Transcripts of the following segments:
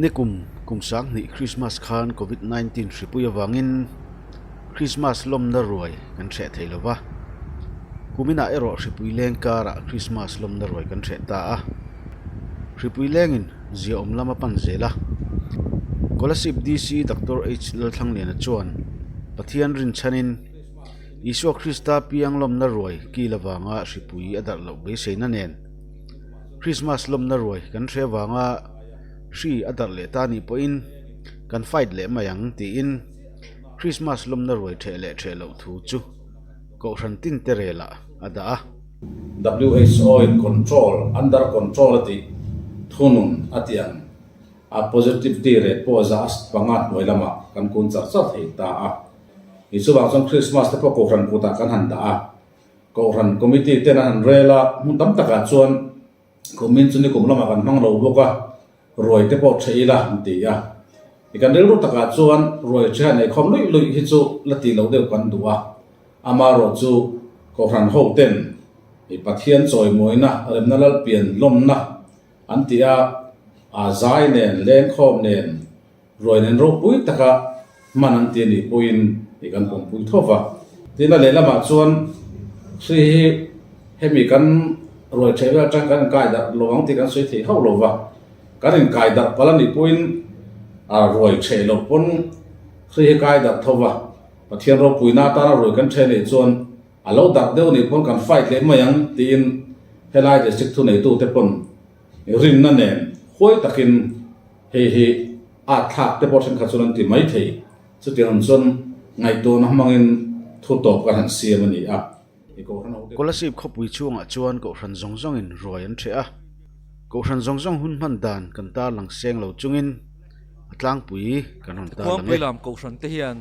Nikum kum sanghnih Krismas khan Covid 19 hripui avangin Krismas lawmna ruai kan hreh thei lo va, kuminah erawh hripui leng karah Krismas lawmna ruai kan hreh ta a, hripui lengin ziaawm lam a pan zel a. Kolasib DC Doctor H Lalthlangliana chuan Pathian rinchhanin Isua Krista piang lawmna ruai kil avanga hripui a darh loh beiseina nen Krismas lawmna ruai kan hre avanga hri a darh leh ta nih pawhin kan fight leh mai ang tiin Krismas lawmna ruai ṭheh leh ṭheh loh thu chu Kohhran tin te relah a dah a. WHO in control, under control a tih thunun a tih ang a positivity rate pawh za panga hnuai lamah kan kun char char thei ta a. Ni chuvang chuan Krismas te pawh Kohhran kutah kan han dah a. Kohhran committee ten an han rel a, hmun tam takah chuan Kumin chu nikum lamah kan hmang lo bawk a, ruai te pawh ṭheh ila an ti a. I kan rilru takah chuan ruai ṭheha nei khawm luih luih hi chu la tih loh deuh kan duh a. Amaherawh chu Kohhran ho ten i Pathian chawimawina, remna lalpian lawmna an ti a, a zai nen, lengkhawm nen, ruai nen ropui taka hman an ti a nih pawhin i kan pawmpui tho va. Tin, a lehlamah chuan hri hi hemi kan ruai ṭheh vel aṭang kan inkai darh lo ang tih kan sawi thei hauh lo va. Kan inkai darh palh a nih pawhin a ruai ṭheh loh pawn hri hi kai darh tho va. Pathian ropuina atana ruai kan ṭheh nih chuan a lo darh deuh nih pawn kan fight leh mai ang tiin helai district thuneitute pawn rinna nen huai takin Hei hi at thlak te pawh thenkhat chuan an ti mai thei. Chutiang ang chuan ngaihtuahna hmangin thu tawp kan han siam a ni a. I Kohhran ho te. Kolasib khawpui chhungah chuan Kohhran zawng zawngin ruai an ṭheh a. Kohhran zawng zawng hun hman dan kan tarlang seng lo chungin a tlangpui kan rawn tarlang e. Khuangpui lam Kohhran te hian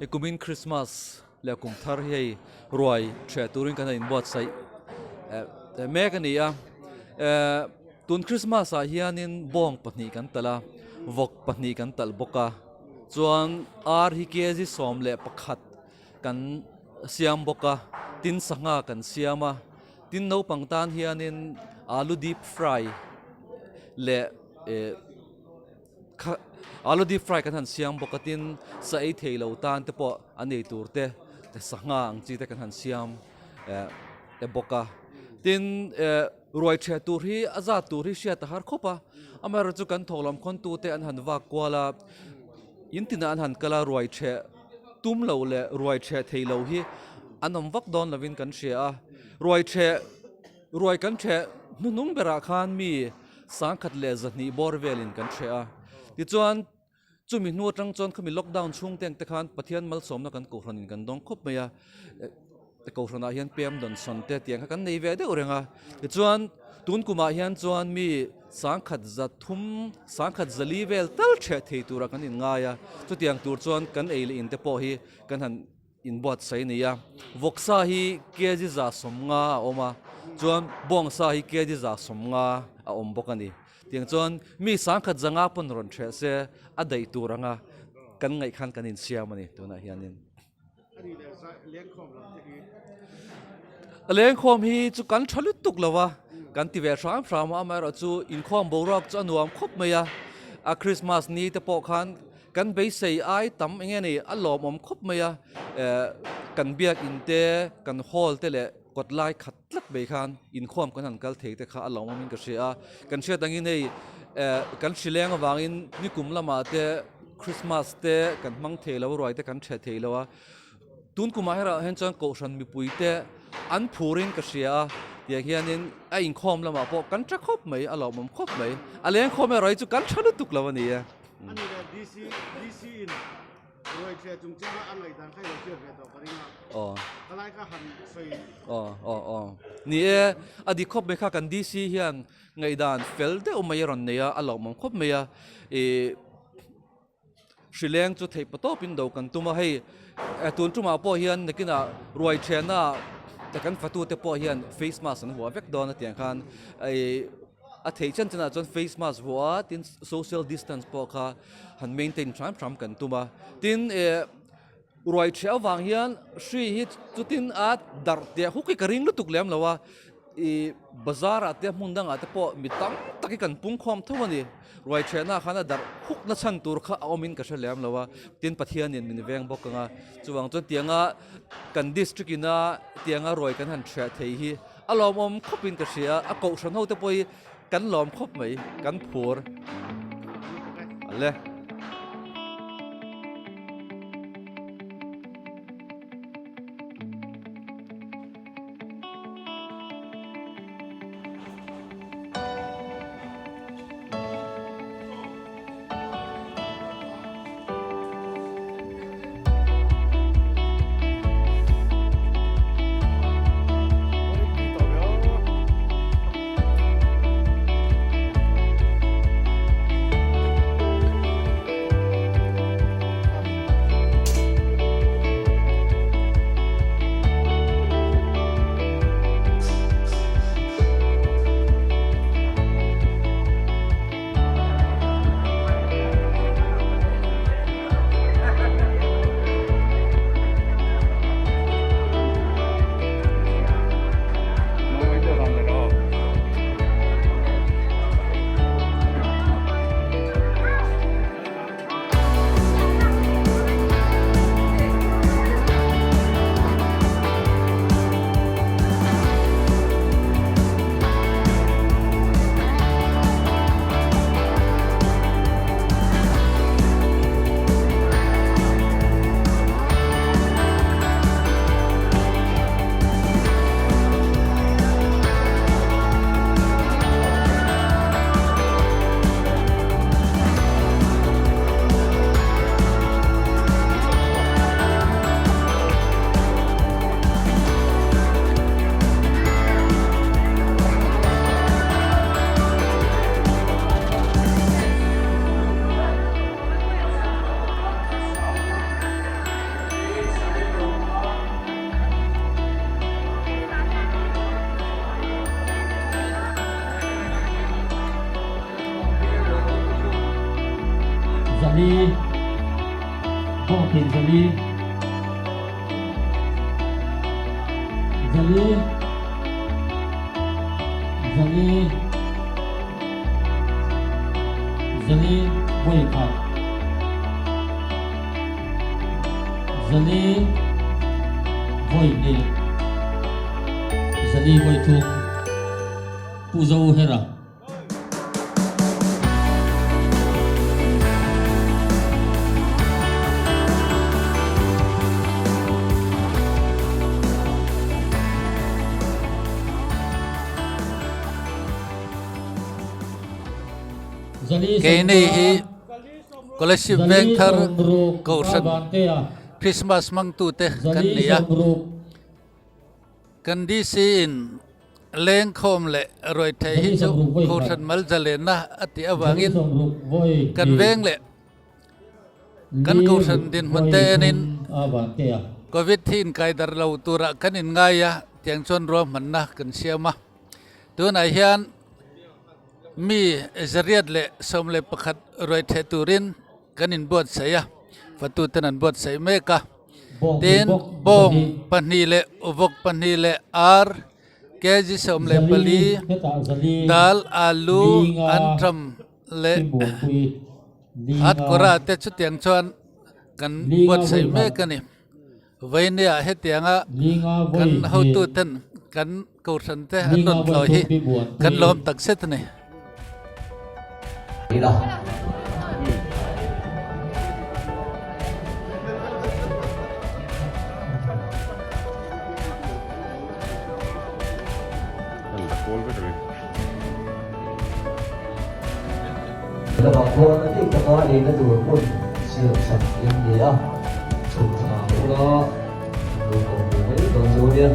i kumin Krismas leh kum thar hi hei ruai ṭheh turin kan han inbuatsaih mek a ni a. Tun Christmas ah hianin bawng pahnih kan talh a, vawk pahnih kan talh bawk a, chuan ar hi kg 11 kan siam bawk a, tin sangha kan siam a, tin naupang tan hianin alu deep fry leh eh kha alu deep fry kan han siam bawk a, tin sa ei thei lo tan te pawh an ei tur te sangha ang chi te kan han siam eh bawk a, tin eh. Ruai ṭheh tur hi a zat tur hi hriat a har khawp a, amaherawhchu chu kan thawklam khawntute an han vak kual a, in tinah an han kal a, ruai ṭheh tum lo leh ruai ṭheh thei lo hi an awm vak dawn lovin kan hria a, ruai ṭheh ruai kan ṭheh hnuhnung berah khan mi sangkhat leh zahnih bawr velin kan ṭheh a, tichuan Chumi hnu atang chuan khami lockdown chhung te ang te khan Pathian malsawmna kan kohhranin kan dawng khawp mai a, kohhranah hian pem dawn sawn te tiang kha kan nei ve deuh reng a. Tichuan tun kumah hian chuan mi sangkhat za thum, sangkhat zali vel tal ṭheh thei tura kan inngai a, chutiang tur chuan kan ei leh in te pawh hi kan han inbuatsaih a ni a. Vawksa hi kg 150 a awm a, chuan bawngsa hi kg 150 a awm bawk a ni. Tiang chuan mi sangkhat zanga pawn rawn ṭheh se a daih tur anga kan ngaih khan kan insiam a ni tunah hianin. Lengkhawm hi chu kan ṭha lutuk lo a, kan ti ve hram hram a, amaherawhchu inkhawm boruak chu a nuam khawp mai a, a Christmas ni te pawh khan kan beisei ai tam eng nge ni a lawmawm khawp mai a, kan biakin te kan hall te leh kawt lai khat tlat mai khan inkhawm kan han kal thei te kha a lawmawm in ka hria a, kan hriat angin hei kan hrileng avangin nikum lamah te Christmas te kan hmang thei lo a ruai te kan ṭheh thei lo a, tun kumah erawh hian chuan kohhran mipui te an phur in ka hria a tiang hianin a inkhawm lamah pawh kan ṭha khawp mai a lawmawm khawp mai a lengkhawm erawh hi chu kan ṭha lutuk lo a ni e. Ruaithliah chungchanga a ngaihdan kha i lo hriat ve tawh ka ring a. Aw. Ka lai kha han sawi. Aw aw aw. Ni e, a dik khawp mai kha kan DC hian ngaihdan fel deuh mai a rawn nei a, a lawmawm khawp mai a. Ih hrileng chu theih patawpin do kan tum a, hei tun tumah pawh hian nakinah ruaithiahna kan fatute pawh hian face mask an huah vek dawn a tiang khan ih A theih chen chenah chuan face mask vuah a, tin social distance pawh kha han maintain hram hram kan tum a. Tin eh ruai ṭheh avang hian hri hi chutin a darh teh huk hi ka ring lutuk lem lo a. I bazar ah te hmun dangah te pawh mi tam tak hi kan pung khawm tho a ni. Ruai ṭhiahna khan a darh huk na chhan tur kha a awmin ka hre lem lo a, tin Pathianin min veng bawk ang a. Chuvang chuan tianga kan district ina tianga ruai kan han ṭhiah thei hi a lawmawm khawpin ka hria a, a kohhran ho te pawh hi kan lawm khawp mai, kan phur ale. Zali Bawngtin Zali Zali Zali Zali Vawikhat Zali Vawihnih Zali Vawithum Pu Zohera. Keini hi Kolasib Vengthar Kohhran Christmas hmangtute kan ni a. Kan DC in lengkhawm leh ruaithei hi chu Kohhran mal zalenna a tih avangin kan veng leh kan Kohhran dinhmun te enin Covid hi inkaidar lo turah kan inngai a, tiang chuan ruahmanna kan siam a. Tunah hian mi 111 ruaitheh turin kan inbuatsaih a, fatuten an buatsaih mek a. Tin, bawng pahnih leh vawk pahnih leh ar kg 14, dal, alu, anṭam leh hatkawra te chutiang chuan kan buatsaih mek a ni. Vawinia hetianga kan hotuten kan kohhran te an rawn tlawi hi kan lawm tak zet a ni. Lamah khuan a bik taka eina tur hmun siam sak in ni a, chhuk thla ula lo kawm hmu mai dawn chu nia.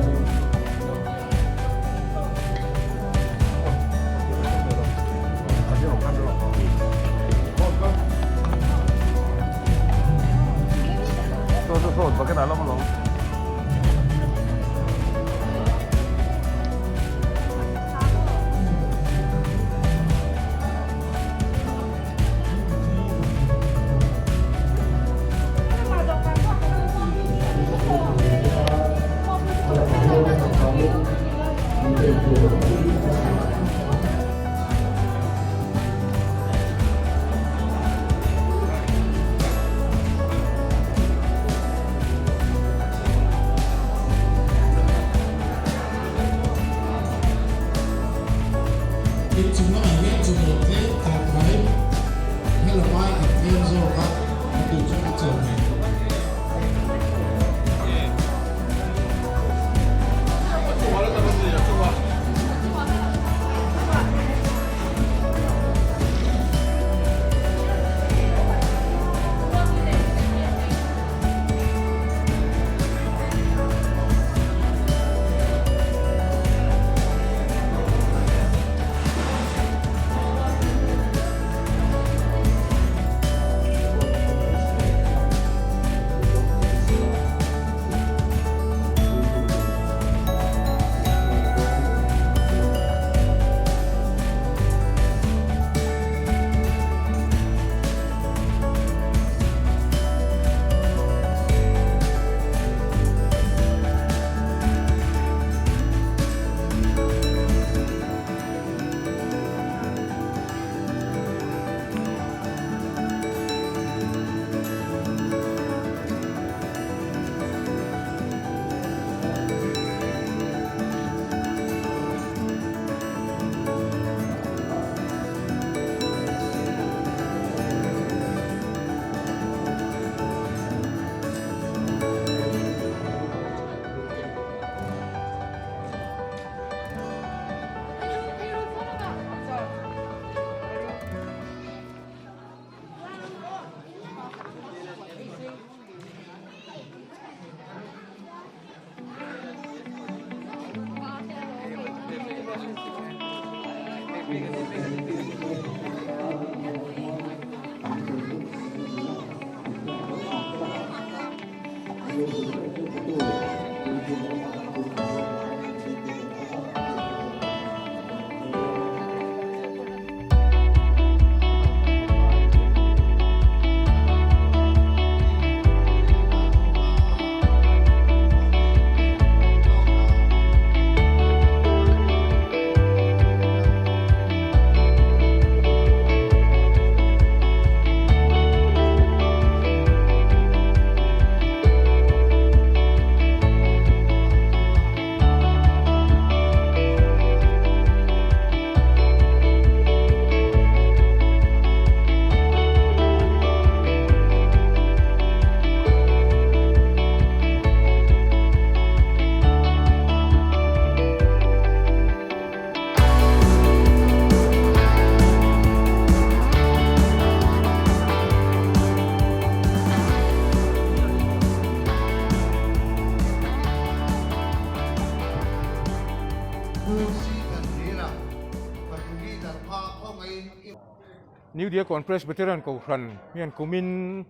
New Diakon Presbyterian Kohhran hian kumin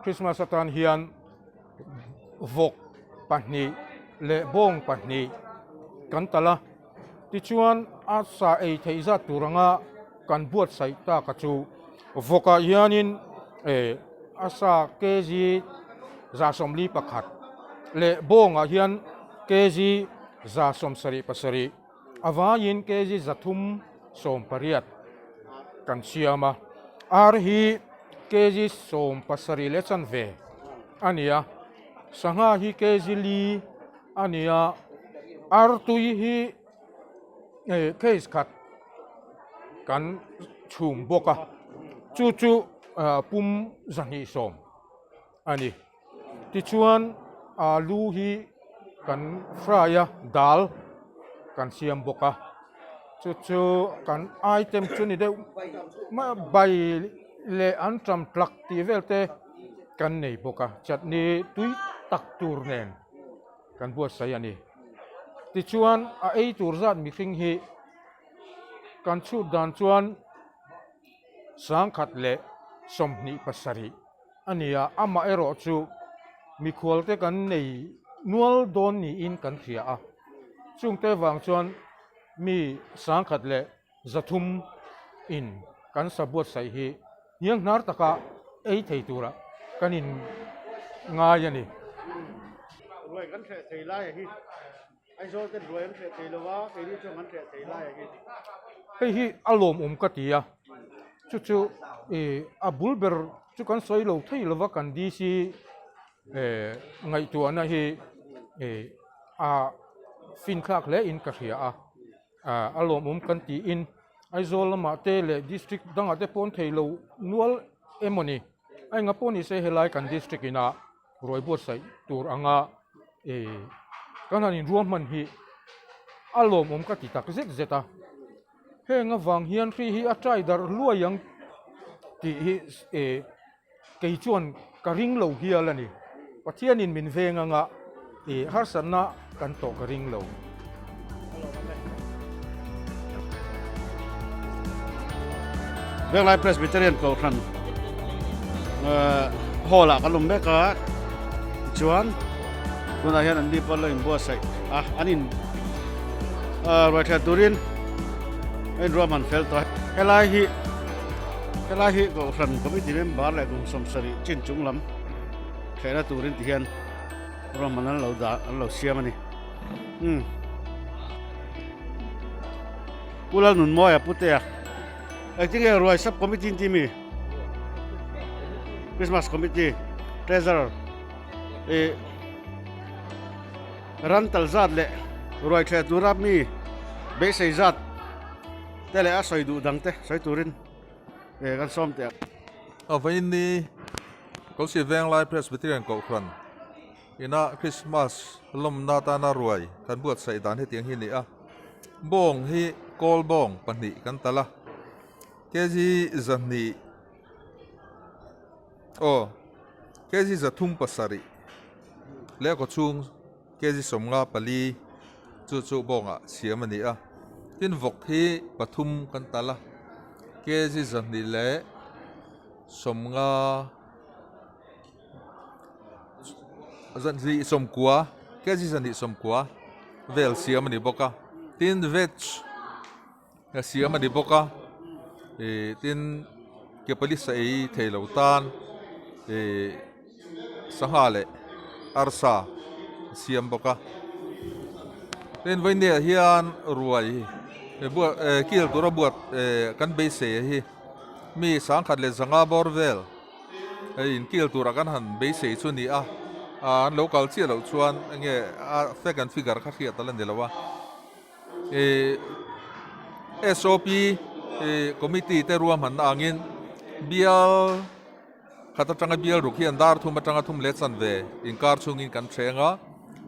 Christmas atan hian vawk pahnih leh bawng pahnih kan talh a, tichuan a sa ei theih zat tur anga kan buatsaih tak a chu vawkah hianin eh a sa kg 141 leh bawngah hian kg 177 a vaiin kg 318 kan siam a, ar hi kg 17 leh chanve a ni a, sangha hi kg li a ni a, artui hi eh case khat kan chhum bawk a, chu chu ah pum 220 a ni. Tichuan alu hi kan fry a, dal kan siam bawk a, chu chu kan item chu ni deuh mai a, bai leh anṭam tlak tih vel te kan nei bawk a, chutney tui tak tur nen kan buatsaih a ni. Tichuan a ei tur zat mihring hi kan chhut dan chuan 1027. A ni a, amah erawh chu mikhualte kan nei nual dawn niin kan hria a, chungte vang chuan mi 1300 in kan sa buatsaih hi hnianghnar taka ei thei tura kan in ngai a ni. Ruai kan hreh thei lai a hi. Aizawl ten ruai an hreh thei lo a, keini chuan kan hreh thei lai a hi. Hei hi a lawmawm ka ti a, chu chu ih a bul ber chu kan sawi lo thei lo va kan DC eh ngaihtuahna hi ih a finthlak hle in ka hria a, ah a lawmawm kan tiin Aizawl lamah te leh district dangah te pawh an thei lo nual emaw ni, a enga pawh ni se helai kan district inah. Ruai buatsaih tur anga ih kan han inruahman hi a lawmawm ka ti tak zet zet a, heng avang hian hri hi a try darh hluai ang tih hi ih kei chuan ka ring lo hial a ni, Pathianin min veng anga ih harsatna kan tawh ka ring lo. Venglai Presbyterian Kohhran hall ah kan awm mek a tichuan tunah hian an ni pawh an lo inbuatsaih a an in ruaithian turin a inruahman fel tawh a helai hi helai hi Kohhran committee member leh kum 70 chin chung lam thlehna turin ti hian ruahman an lo dah an lo siam a ni. Umm. Pu Lalnunmawia Putea engtin nge ruai sub committee an ti mi? Christmas committee treasurer ih ran tal zat leh ruai thleh tura mi beisei zat te leh a sawi duh dang te sawi turin eh kan sawm teh ang. A vawiin ni Kolsi Venglai Presbyterian Kohhran Ina Krismas lawmna atana ruai kan buatsaih dan hetiang hi a ni a, bawng hi kawl bawng pahnih kan talh a, kg 200 aw kg 307 leh a kawchhung kg 54 chu chu bawngah siam a ni a. Tin vawk hi pathum kan talh a, kg 200 leh 50 290 kg 290 vel siam a ni bawk a, tin veg a siam a ni bawk a ih tin ke pali sa ei thei lo tan ih sangha leh arsa a siam bawk a tin vawinia hian ruai buat eh kil tura buat eh kan beisei a hi mi sangkhat leh zanga bawr vel hei inkil tura kan han beisei chu a ni a an lo kal chiah loh chuan enge a fact and figure kha hriat a la ni lo a. Ih SOP ih committee te ruahmanna angin bial khat atanga bial ruk hian dar thum atanga thum leh chanve inkar chhungin kan thleng a,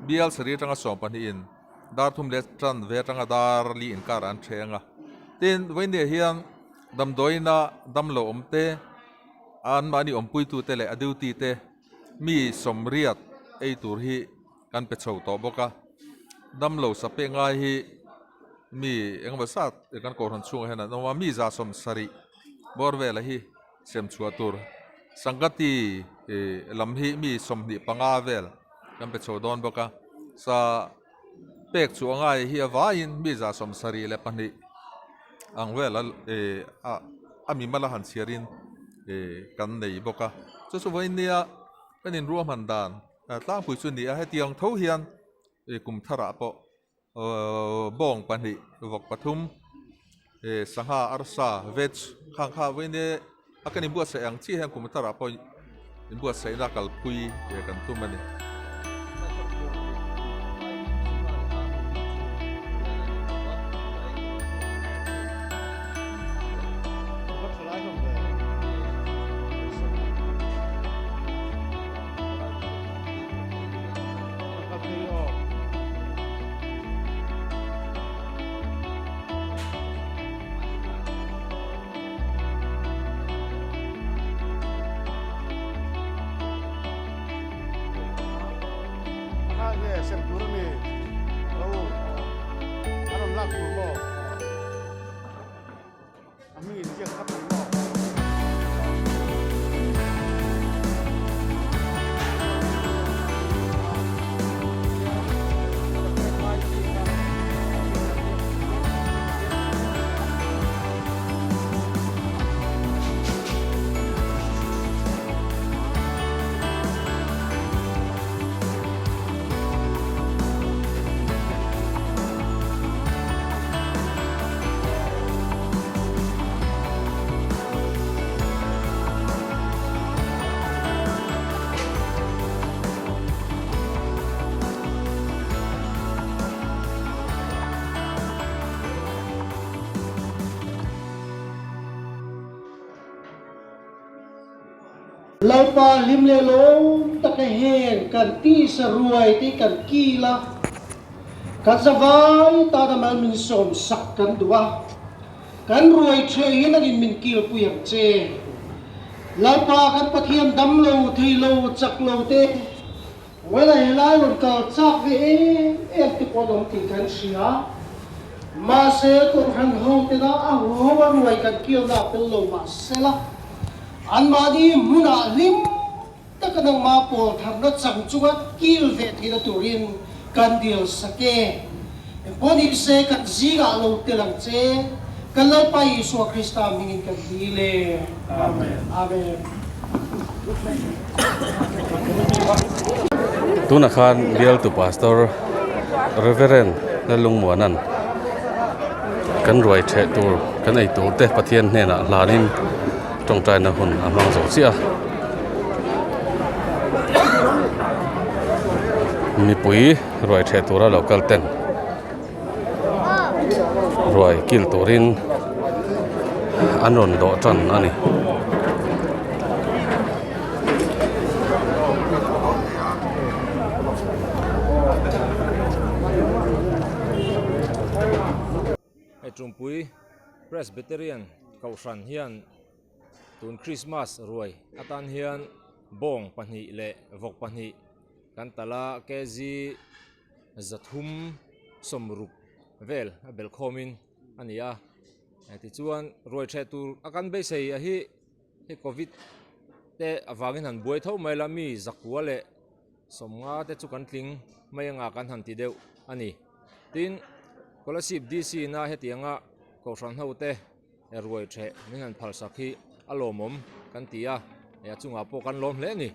bial sarih atanga 12 in dar thum leh chanve atanga dar li inkar an thleng a. Tin, vawinia hian damdawiina damlo awm te, anmahni awmpuitute leh a duty te mi sawmriat ei tur hi kan pe chho tawh bawk a, damlo sa pek ngai hi mi engemaw zat kan kohhran chhungah hian an awm a, mi 170 bawr vela hi sem chhuah tur sangati lam hi mi 25 vel kan pe chho dawn bawk a, sa pek chhuah ngai hi a vaiin mi 172 ang vela a mimal a han chhiarin kan nei bawk a, chu chu vawiin nia kan inruahman dan. Tlangpui chu ni a, hetiang tho hian kum tharah pawh bawng pahnih vawk pathum sangha arsa veg khang kha vawiin a kan inbuatsaih ang chiah hian kum tharah pawh inbuatsaihna kalpui kan tum a ni. Lalpa hlim leh lawm taka heng kan tisa ruai te kan kil a, kan zavai tana mal min sawm sak kan duh a. Kan ruai ṭheh hi nangin min kilpui ang che. Lalpa kan Pathian dam lo, thei lo, chak lo te, Wela helai rawn kal chak ve em em te pawh an awm tih kan hria. Mahse, Kohhran ho tena a huho a ruai kan kilna a pel lo mahsela, anmahni hmunah hlim taka nangmah pawl tharna chang chunga kil ve theihna turin kan dil sak e. Engpawh ni se kan zingah lo tel ang che, kan Lalpa Isua Krista hmingin kan dil e. Amen. Amen. Tunah khan bialtu pastor Reverend Lalungmuana'n kan ruai theh tur kan ei tur te Pathian hnenah hlanin tawngtaina hun a hmang zo chiah a. Mipui ruai theh tura lo kal ten ruai kil turin an rawn dawh tan a ni. Hei Tumpui Presbyterian Kohhran hian tun Krismas ruai atan hian bawng pahnih leh vawk pahnih kan talh a kg 360 vel a belh khawmin. a ni a. Tichuan ruai ṭheh tur a kan beisei a hi hei covid te avangin han buai tho mai la mi zakua leh sawmnga te chu kan tling mai anga kan han ti deuh a ni. Tin, Kolasib DC na hetianga Kohhran ho te ruai ṭheh min han phalsak hi a lawmawm kan ti a, a chungah pawh kan lawm hle a ni.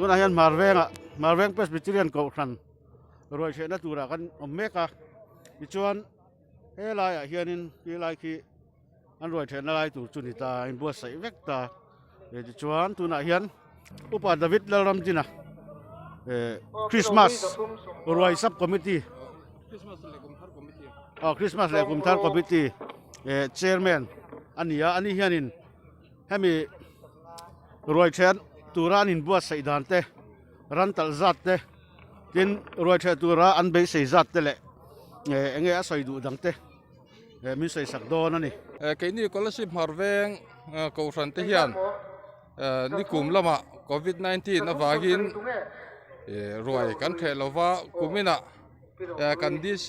Tunah hian Hmarvengah Hmarveng Presbyterian Kohhran ruaihhrehna turah kan awm mek a tichuan helaiah hianin helai khi an ruai theihna lai tur chu ni ta a inbuatsaih vek ta tichuan tunah hian upa David Lalramdina eh Christmas ruai sub committee aw Christmas leh kum thar committee eh chairman a ni a ani hianin hemi ruai then tura an inbuatsaih dan te ran talh zat te tin ruai theh tura an beisei zat te leh eh eng nge a sawi duh dang te. Eh min sawi sak dawn a ni. Eh keini Kolasib hmar veng Kohhran te hian eh nikum lamah Covid 19 avangin eh ruai kan theh lova kuminah eh kan DC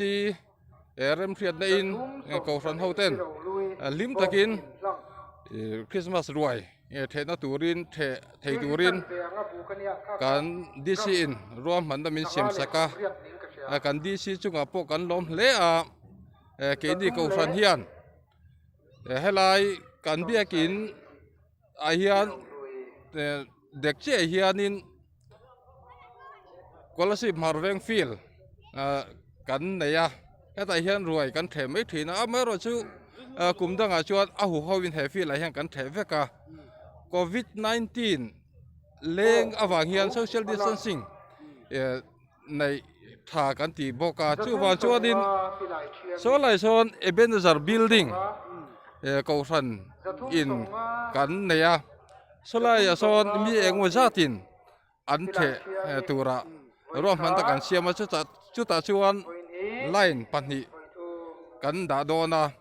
eh remhriatna in Kohhran ho ten hlim takin eh Christmas ruai Thehna turin theh thei turin kan DC in ruahmanna min siam sak a, kan DC chungah pawh kan lawm hle a, keini kohhran hian helai kan biakin ah hian dek chiah hianin Kolasib Hmarveng field kan nei a hetah hian ruai kan theh mai thin a amaherawh chu kum dangah chuan a huho in he field ah hian kan theh vek a covid 19 leng avang hian social distancing neih tha kan tih bawk a chuvang chuanin saw lai sawn Ebenezer building kohhran in kan nei a. Sawlaiah sawn mi engemaw zatin an theh turah ruahman tak an siam a chutah chutah chuan line pahnih kan dah dawn a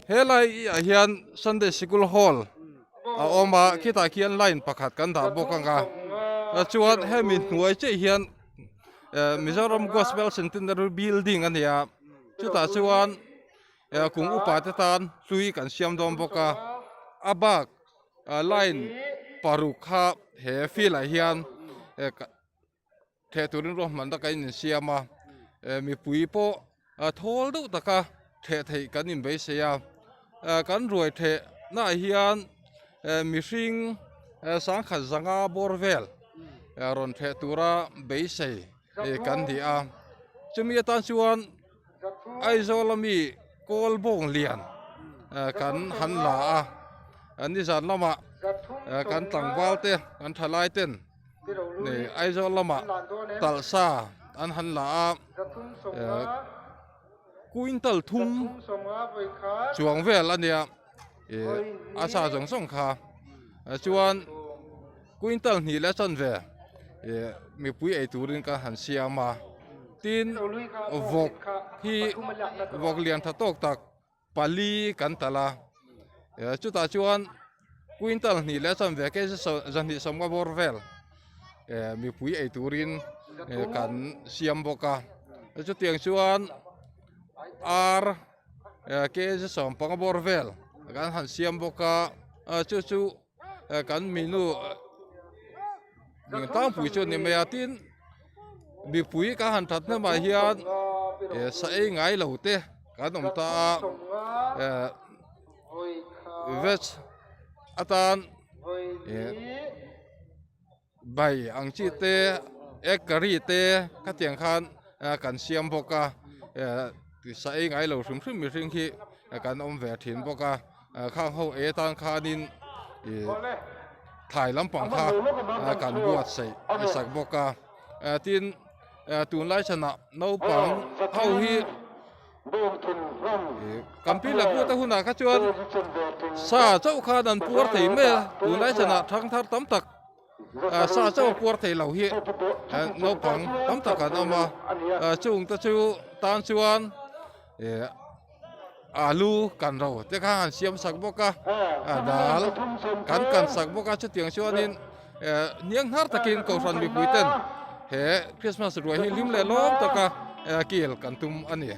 helai ah hian Sunday sikul hall a awm a khitah khian line pakhat kan dah bawk ang a chuan hemi hnuai chiah hian Mizoram Gospel Centenary building a ni a chutah chuan kum upa te tan hlui kan siam dawn bawk a a bak line paruk kha he field ah hian theh turin ruahman tak a insiam a mipui pawh thawl deuh taka theh theih kan inbeisei a kan ruai theh naah hian mihring sangkhat zanga bawr vel rawn theh tura beisei kan ni a chumi atan chuan. Aizawl ami kawl bawng lian kan han la a, nizan lamah kan tlangval te kan thalai ten Aizawl lamah talhsa an han la a. Quintal thum chuang vel a nia ih a sa zawng zawng kha chuan quintal hnih leh a chanve ih mipui ei turin ka han siam a tin vawk hi vawk lian tha tawk tak. Pali kan talh a, chutah chuan quintal hnih leh chanve kg zahnih sawmnga bawr vel mipui ei turin kan siam bawk a, chutiang chuan ar kg sawmpanga bawr vel kan han siam bawk a, chu chu kan minu tlangpui chu a ni mai a tin mipui kan han that hnem ah hian sa ei ngai lo te kan awm ta a veg atan Bai ang chi te egg curry te khatiang khan kan siam bawk a sa ei ngai lo hrim hrim mihring hi kan awm ve thin bawk a khang ho ei atan khanin ih thlai lampang kha kan buatsaih sak bawk a tin tunlai chhanah naupang ho hi. Kan pi leh pute hunah kha chuan sa chauh khan an puar thei mai a, tunlai chhanah thangthar tam tak sa chauh a puar thei lo hi naupang tam tak an awm a, chung te chu tan chuan alu kan ro te kha han siam sak bawk a, dal kan kan sak bawk a chutiang chuanin hnianghnar takin kohhran mipui ten he Christmas ruai hi hlim leh lawm taka kil kan tum a ni.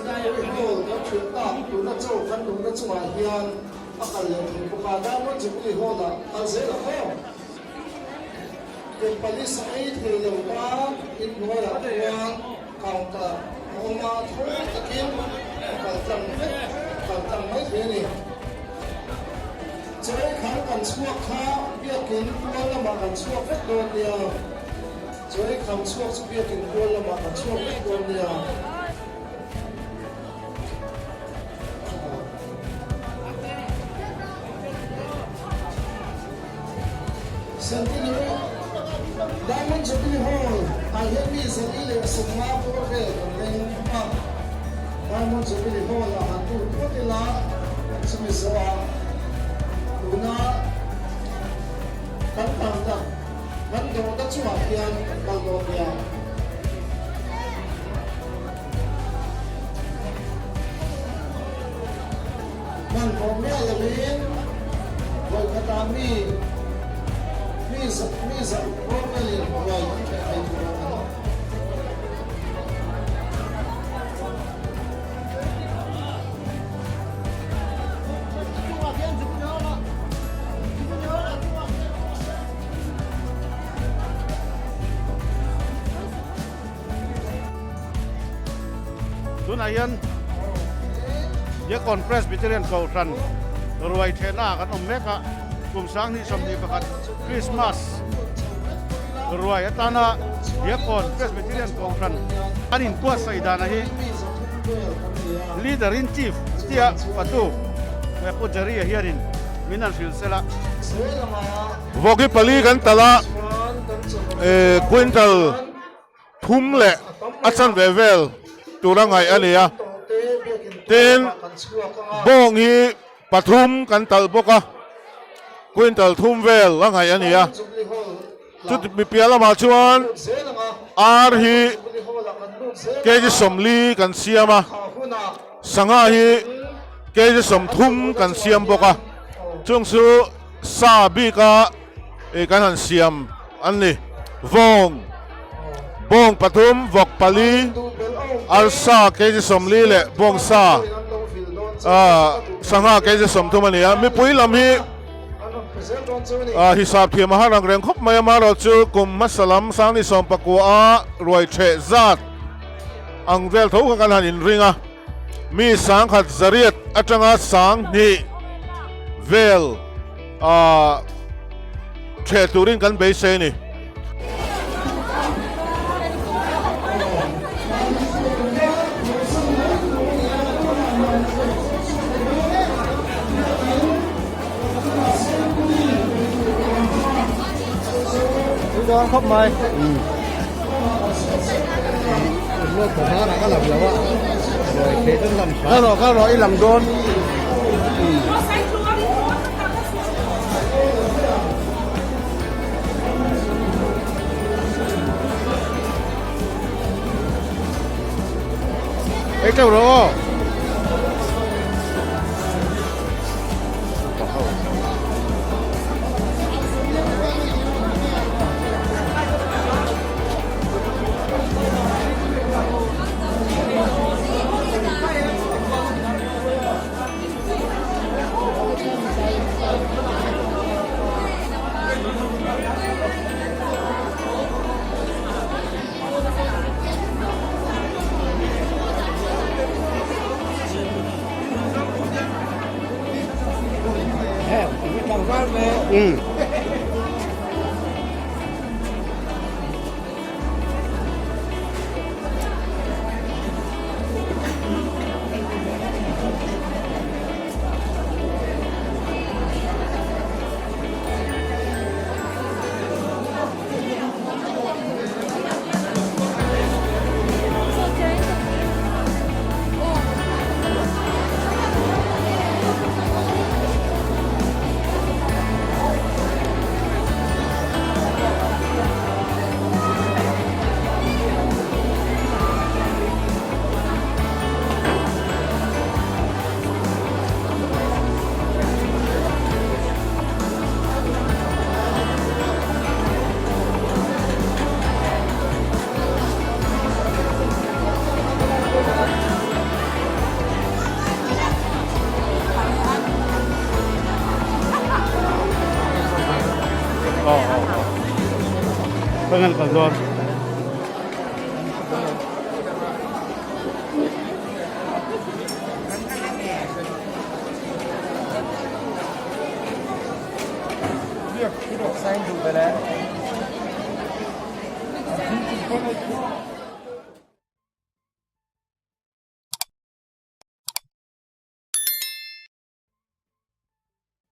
Centenary Hall kan hrilh tak tuna chaw kan lumna chungah hian a kal leh thei bawk a, Diamond Jubilee Hall-ah kal zel ang aw. Kum pali sa ei thei lo tan inhnuaiah khuan counter a awm a, thawi takin a kal tlang vek, kal tlang mai thei a ni. Chaw ei kham kan chhuak kha biakin tual lamah kan chhuak vek dawn nia. Chaw ei kham chhuak chu biakin tual lamah kan chhuak vek dawn nia. Centenary Diamond Jubilee Hall ah hian mi 450 bawr vel kan leng a, Diamond Jubilee Hall ah han lut phawt ila chumi zawhah tuna kan kal tak kan dawhna chungah hian kan kal dawn nia. Hmanhmawh miah loin vawikhatah mi mi mi zah rawlin ruai an ṭheh thei tur a ni. Tunah hian Diakon Presbyterian Kohhran ruai thehna ah kan awm mek a, kum 2021 Krismas ruai atana Diakon Presbyterian Kohhran an inbuatsaih danah hi Leader in Chief tia patu Pu Jerry-a hianin min han hrilh sela. Vawki pali kan talh a, quintal thum leh a chanve vel tura ngaih a ni a. Tin, bawng hi pathum kan talh bawk a, quintal thum vel a ngaih a ni a. Chuti mi piah lamah chuan ar hi kg 40 kan siam a, sangha hi kg 30 kan siam bawk a. Chung chu sa bika kan han siam an ni. Vawng, bawng pathum, vawk pali, arsa kg 40 leh bawng sa sangha kg 30 a ni a. Mipui lam hi hisap thiam a har ang reng khawp mai a, amaherawhchu kum hmasa lam 2019 a ruai theh zat ang vel tho kha kan han inring a. Mi 1800 atanga 2000 vel theh turin kan beisei a ni. Khawp mai. Ka rawh ka rawh i lang dawn. Ei teuh rawh aw. Ừ. Khawnge kal dawn?